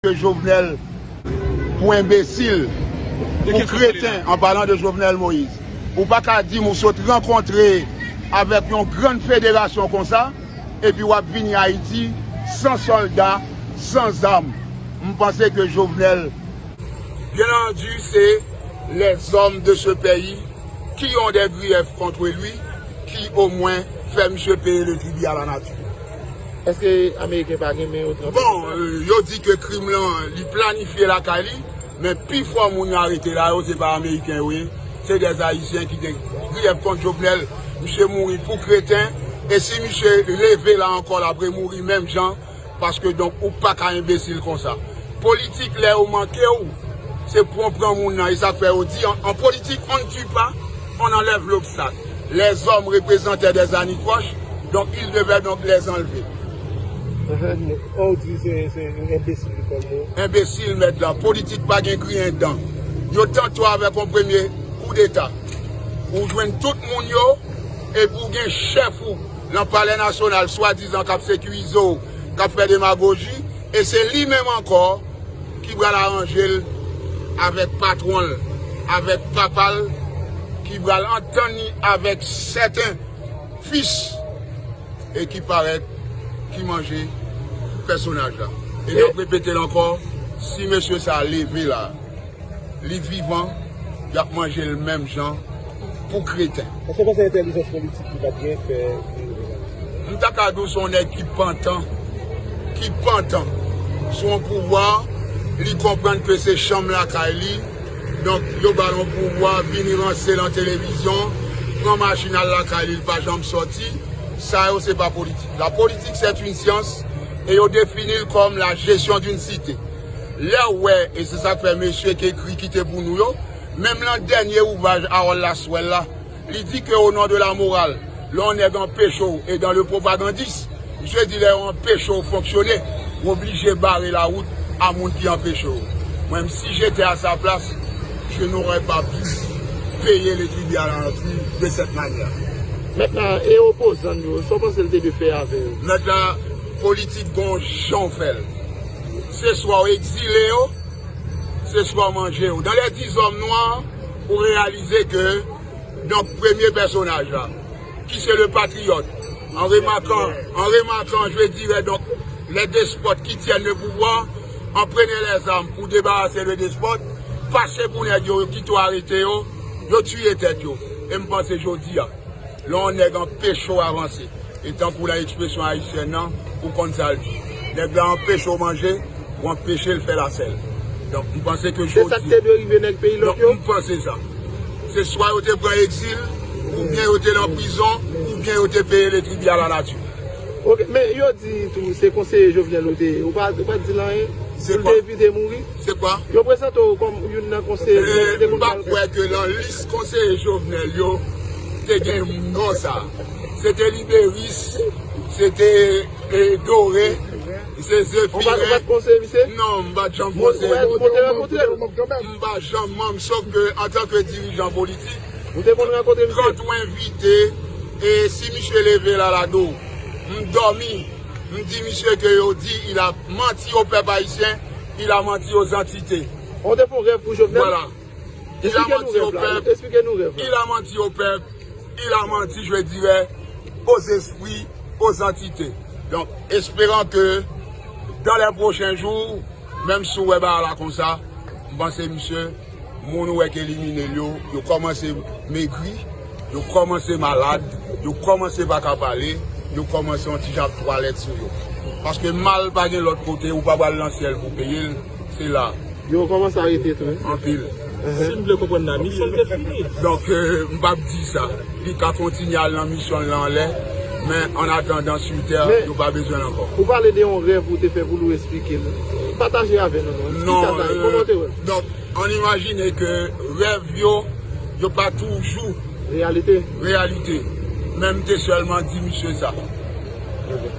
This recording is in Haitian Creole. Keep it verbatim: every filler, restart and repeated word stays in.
ke Jovenel pou enbesil, pou kreten, an palan de Jovenel Moïse. Ou pa ka di m ou sot rankontre avèk yon grann federasyon konsa, epi w ap vini Ayiti san sòlda, san zam. M panse ke Jovenel, bien entendu, c'est les hommes de ce pays qui ont des griefs contre lui, ki omwen fè misye peye le tribut à la nature. Èske Ameriken pa gen men yo tranpe? Bon, euh, yo di ke krim lan, li planifye lakay li, men pi fò moun yo arete la yo, se pa Ameriken yo ye, se dè Ayisyen ki te grièf kont Jovenel. Misye mouri pou kreten, e si misye leve la ankò, l apre mouri menm jan, paske donk ou pa ka enbesil konsa. Politik, lè yo manke w, se pou w pran moun nan, e sa k fè yo di, en, en politique, on ne tue pas, on enlève l'obstacle. Les hommes représentaient des anicroches, donc ils devaient donc les enlever. Ou di se, se yon enbesil li kòm yo. Enbesil, mèt la. Politik pa gen griyen dan. Yo tante w avèk yon premye koudeta. Ou jwenn tout moun yo, epi w gen chèf ou nan Palè Nasyonal, swadizan k ap sekirize w, k ap fè demagoji, e se li menm ankò ki pral aranje l avèk patwon l, avèk papa l, ki pral antann li avèk sèten fis, e ki parèt, ki manje pèsonaj la. E n ap repete l ankò, si mesye sa a leve la, li vivan, y ap manje l menm jan pou kreten. Èske w panse entèlijans politik li pa t gen fè li rive la? M ta ka di w se yon nèg ki pantan, ki pantan sou yon pouvwa, li konprann ke se chanm lakay li, donk yo ba l yon pouvwa, vini ranse nan televizyon, pran machin al lakay li, li pa janm sòti. Sa yo se pa politik. La politique, c'est une science, e yo defini l kòm la gestion d'une cité. Lè w wè, e se sa k fè mesye k ekri kite pou nou yo, menm nan dènye ouvraj Harold Lasswell la, li di ke au nom de la morale, lè yon nèg anpeche w, e dans le propagandiste, misye di lè yo anpeche w fonksyone, w oblije bare lawout a moun ki anpeche w. Mwen menm, si j'étais à sa place, je n'aurais pas pu payer le tribut à la nature de cette manière. Mèt la, e opozan yo, sa w panse l te dwe fè avè yo? Mèt la, politik gon jan w fè l. Se swa w egzile yo, se swa w manje yo. Dans les dix hommes noirs, ou reyalize ke, donk, premye pèsonaj la, ki se le patriyòt, en remarquant, en remarquant, je dirais, donc, les despotes qui tiennent le pouvoir, en prenant les armes pour débarrasser le despote, pase pou nèg yo, yo kite w arete yo, yo tiye tèt yo. E m panse jodi a, lè yon nèg anpeche w avanse, e tankou nan ekspresyon ayisyèn nan, ou konn sa l di. Nèg la anpeche w manje, ou anpeche l fè lasèl. Donk, m panse ke jodi. Se sa k te dwe rive nèg peyi lòt yo? Donk, m panse sa. Se swa yo te pran egzil, oubyen yo te nan prizon, oubyen yo te peye le tribut à la nature. Ok, men yo di tou, se konseye Jovenel ou te ye. Ou pa, ou pa t di l anyen? Se kwa? Ou te evite mouri? Se kwa? Yo prezante w kòm youn nan konseye Jovenel ki te konn pale. M pa kwè ke nan lis konseye Jovenel yo te gen non sa. Se te Liberis, se te, e, Doré, se Zefiren. Ou pa, ou pa t konseye misye? Non, m pa t janm konseye. Ou, ou te rankontre l? M pa janm, m, sòf ke antanke dirijan politik, ou te konn rankontre misye? Kant ou envite, e si misye leve la, la do, m dòmi, m di misye ke yo di, il a menti au peuple haïtien, il a menti aux entités. Ou te fè yon rèv pou Jovenel? Voilà. Il a menti au peuple. Explike nou rèv la. Il a menti au peuple. Il a menti, je dirais, aux esprits, aux entités. Donc, espérant que dans les prochains jours, menm si w wè bagay la konsa, m panse misye, moun ou wè k elimine l yo, yo kòmanse megri, yo kòmanse malad, yo kòmanse pa ka pale, yo kòmanse yon ti jan ap twalèt sou yo. Paske mal pa gen lòt kote, ou pa pral nan syèl pou peye l, se la. Yo kòmanse arete tou, wi. Anpil. Si m vle konprann la, misyon l te fini. Donk, euh, m p ap di sa. Li ka kontinye al nan misyon l lan anlè, men an atandan, sou tè, nou pa bezwen l ankò. Ou pale de yon rèv ou te fè pou nou, eksplike l. Pataje avè nou, non. Ki sa sa ye? Kòman w te wè l? Donk, ann imajine ke rèv yo, yo pa toujou reyalite. Reyalite. Men m te sèlman di misye sa. Ok.